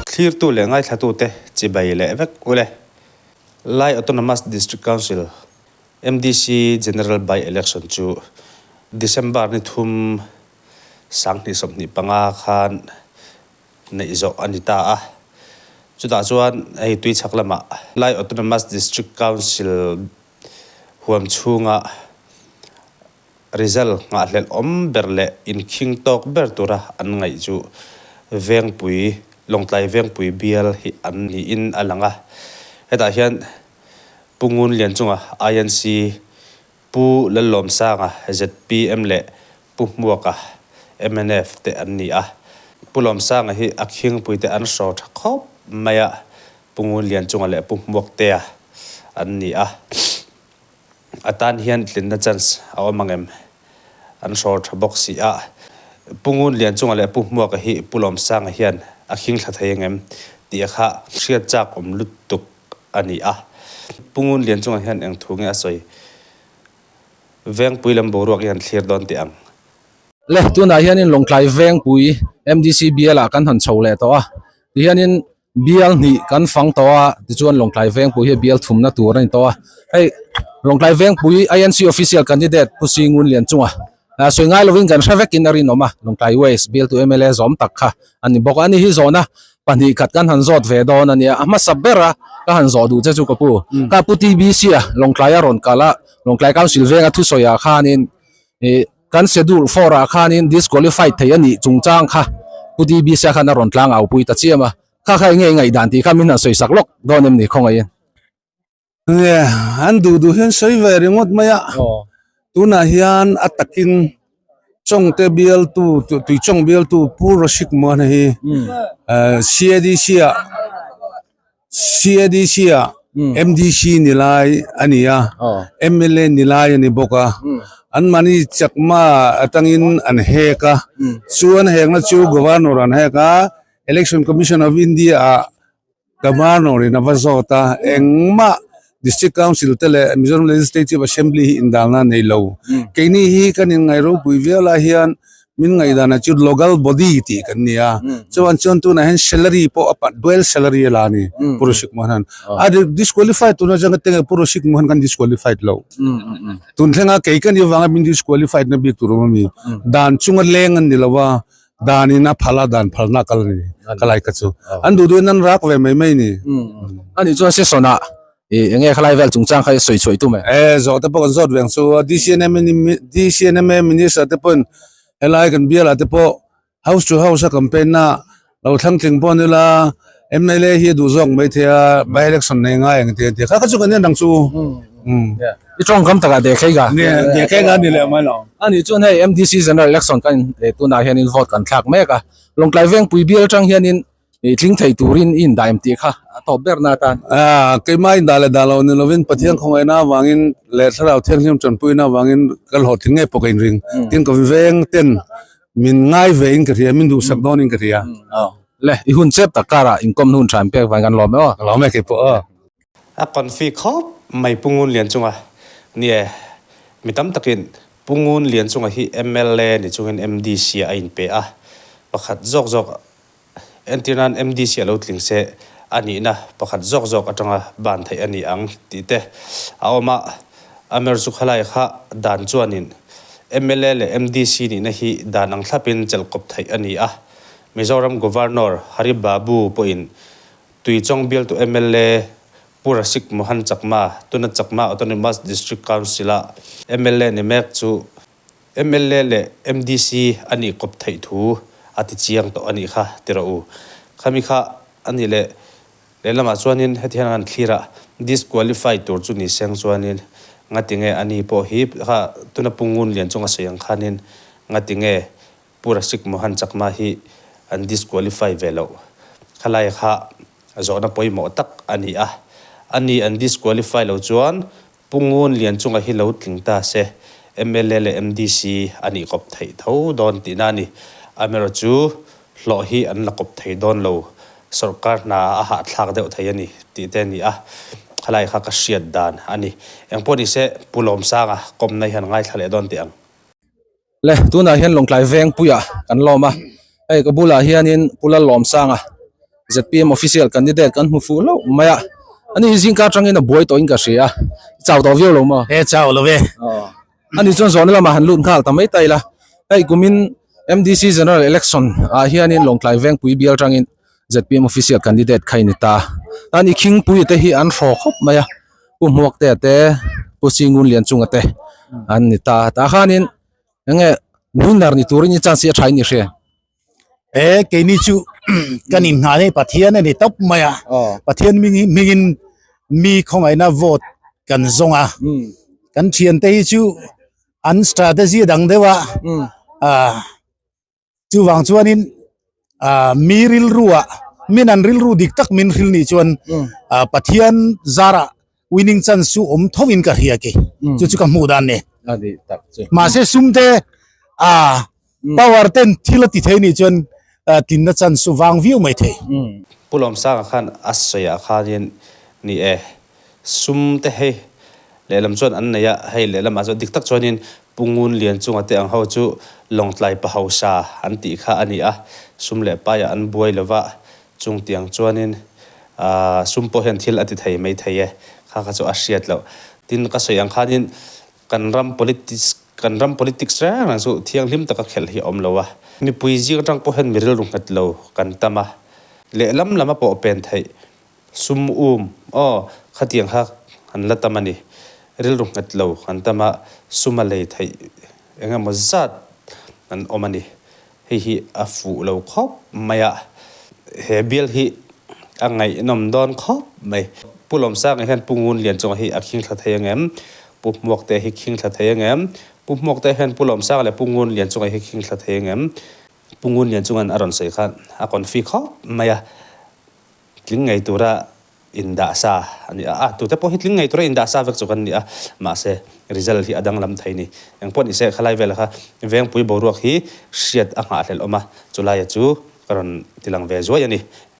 Thlirtu leh ngaithlatute chibai leh vek ule. Lai Autonomous District Council, MDC, General By-Election chu December ni thum 2025 khan neih zawh a ni ta a. Chutah chuan hei tuichhak lamah Lai Autonomous District Council huam chhunga result nghahhlelh awm ber leh inkhing tawk ber tura an ngaih chu Vengpui, Lawngtlai Vengpui bial hi an niin a lang a. Hetah hian Pu Ngun Lianchunga, INC, Pu Lallawmsanga, zpm leh Pu Hmuaka, mnf, te an ni a. Pu Lawmsanga hi a khingpuite an hraw tha khawp mai a, Pu Ngun Lianchunga leh Pu Hmuaktea an ni a. A tan hian tlinna chance a awm ang em? An hraw tha bawk si a. Pu Ngun Lianchunga leh Pu Hmuaka hi Pu Lawmsanga hian a khing thla thei ang em? tih kha hriat chak awm lutuk a ni a. Pu Ngun Lianchunga hian eng thu nge a sawi? Vengpui lam boruak i han thlir dawn teh ang. Le, tunah hianin Lawngtlai Vengpui MDC bialah kan han chho leh tawh a, tihianin Bial hnih kan fang tawh a, tichuan Lawngtlai Vengpui hi bial thumna tur a ni tawh a. Hei Lawngtlai Vengpui INC Official Candidate Pu Singun Lianchunga sawi ngai lovin kan hre vekin a rinawm a, Lawngtlai West bialtu mla zawm tak kha a ni bawk a. Ani hi zawhna pahnih khat kan han zawt ve dawn a nia, a hmasa bera ka han zawh duh che chu ka pu. Ka pu TBC a Lawngtlai a rawn kal a, Lawngtlai Council venga thusawiah khanin ih Kan schedule four ah khanin disqualified thei a nih chungchang kha Pu DBC a khan a rawn tlang au pui ta chiam a, kha kha enge i ngaihdan tih kha min han sawi sak lawk dawn em ni khawngaihin? Nge, an duh duh hian sawi ve ringawt mai a, tunah hian a takin Chawngte bialtu, Tuichawng bialtu Pu Rashik Muana hi CADC ah CADC ah MDC ni lai a ni a, mla ni lai a ni bawk a, anmahni chakma atangin an hek a, chu an hekna chu Governor an hek a, Election Commission of India ah Governor in a va zawt a, engmah District Council te leh Mizoram Legislative Assembly hi indalna a nei lo. Keini hi kan inngaih ropui viau lai hian min ngaihdanah chu local body tih kan ni a, chuan chuan tunah hian salary pawh a dual salary a la a ni Pu Rushik Mohan a disqualified tuna chuan ka teng e Pu Rushik Mohan kan disqualified lo tun thlenga kei ka ni vanga min disqualified na bik tur awm a mi dan chunga leng an ni lo a danin a phal a dan phalna kal a ni ka lai ka chu an duh duhin an rak ve mai mai ni. Ani chuan session ah Ih enge khalai vel chungchang kha i sawi chhuah i tum e? E zawh te pawh kan zawt veng chu a DCNM DCNMA minister te pawhin helai kan bialah te pawh house to house a campaign na lo thlang tling pawh ni la mla hi a duh zawk mai thei a by election nei ngai ang tih a ti a kha kha chu kan en ang chu umm i tawngkam takah deh khei ka deh khei ka ni leh mai lo ani chuan hei MDC general election kan tunah hianin vote kan thlak mek a Lawngtlai Vengpui bial atang hianin I tling thei turin i indaim tih kha a tawp ber na atan. A, keimah indah leh dah lo ni lovin Pathian khawngaihna avangin leh Thlarau Thianghlim tanpuina avangin ka hlawhtling ngei pawh ka inring. Tin, ka veng ten min ngai ve in ka hria, min duhsak dawn in ka hria. Le, i hun chep tak karah inkawm hun tha in pek vang kan lawm e aw. Ka lawm e keipawh aw. A confi khawp mai Pu Ngun Lian chunga nie mi tam takin Pu Ngun Lian chunga hi mla ni chungin MDC ah a inpe a, pakhat zawk zawk Entir nan MDC a lo tling se a nihna pakhat zawk zawk atanga ban theih a ni ang tih te a awm a. Amer chu khalai kha dan chuanin mla leh MDC nihna hi dan ang thlapin chelh kawp theih a ni a. Mizoram Governor Hari Babu pawhin Tuichawng bialtu mla Pu Rasik Mohan Chakma, tuna Chakma Autonomous District Council-a mla ni mek chu Mla leh MDC a nih kawp theih thu a ti chiang tawh a nih kha ti rawh u. Khami kha a nih leh lehlamah chuanin heti hian an thlir a, disqualify tur chu ni seng chuanin ngati nge a ni pawh hi kha tuna Pu Ngun Lian chunga sawi ang khanin ngati nge Pu Rasik Mohan Chakma hi an disqualify ve loh. Khalai kha zawhna pawimawh tak a ni a, a ni an disqualify lo chuan Pu Ngun Lian chunga hi lo tling ta se, mla leh MDC a nih kawp theih tho dawn tihna a ni. Amaherawh chu hlawh hi an la kawp thei dawn lo, sawrkar hna a hahthlak deuh thei a ni tih te a ni a, khalai kha ka hriat dan a ni. Engpawh nise Pu Lawmsanga kawmna hi han ngaithla leh dawn teh ang. Le tunah hian Lawngtlai Vengpuiah kan lawm a, hei ka bulah hianin Pu Lalawmsanga zpm official candidate kan hmu fuh hlauh mai a, ani hi zingka atangin a buai tawhin ka hria, i chau tawh viau lo maw? E chau lo e. Ani chuan zawhna lamah han lut nghal ta mai ta ila, hei kumin MDC General Election ah hianin Lawngtlai Vengpui bial atangin zpm official candidate kha i ni ta, tan i khingpui te hi an hraw khawp mai a, Pu Hmuaktea te, Pu Singunlianchunga te an ni ta, tah khanin enge winner ni turin i chance hi a tha in i hria? E keini chu kan in nghah nei Pathian a ni tawp mai a, Pathian hmingin mi khawngaihna vote kan zawng a, kan thiante hi chu an strategy a dang deuh a, Chuvang chuanin mi rilruah min an rilru dik tak min hril nih chuan Pathian zarah winning chance chu awm tho in ka hria ke chu chu ka hmuh dan ni. Mahse sumte power ten thil a ti thei nih chuan tlinna chance chu vang viau mai thei. Pu Lawmsanga khan a sawiah khanin ni e, Sum te hei lehlam chuan an nei a, hei lehlamah chuan dik tak chuanin Pu Ngun Lian chunga te ang ho chu Lawngtlai pa hausa an tih kha a ni a, sum leh paiah an buai lo va, chung tiang chuanin aah sum pawh hian thil a ti thei mai thei e, kha kha chu a hriat loh. Tin, ka sawi ang khanin kan ram politics kan ram politics reng reng chu thianghlim taka khelh hi a awm lo a, mipui zing atang pawh hian mi rilru nghet lo kan tam a, lehlam lama pawh pen theih Sum um, aw, khatiang kha an la tam a ni. Rilru nghet lo an tam a, sum a lei theih eng emaw zat an awm a ni. Hei hi a fuh lo khawp mai a, he bial hi a ngaihnawm dawn khawp mai. Pu Lawmsanga hian Pu Ngunlian chunga hi a khing thla thei ang em? Pu Hmuakte hi khing thla thei ang em? Pu Hmuakte hian Pu Lawmsanga leh Pu Ngunlian chunga hi khing thla thei ang em? Pu Ngunlian chunga'n a rawn sawi khan a confi khawp mai a. Tling ngei tura indah sa a ni a, a tute pawh hi tling ngei tura indah sa vek chu kan ni a, mahse result hi a danglam thei ni. Engpawh ni se khalai velah kha Vengpui boruak hi hriat a nghahhlelh awm a, chulaia chu ka rawn tilang ve zuai a ni.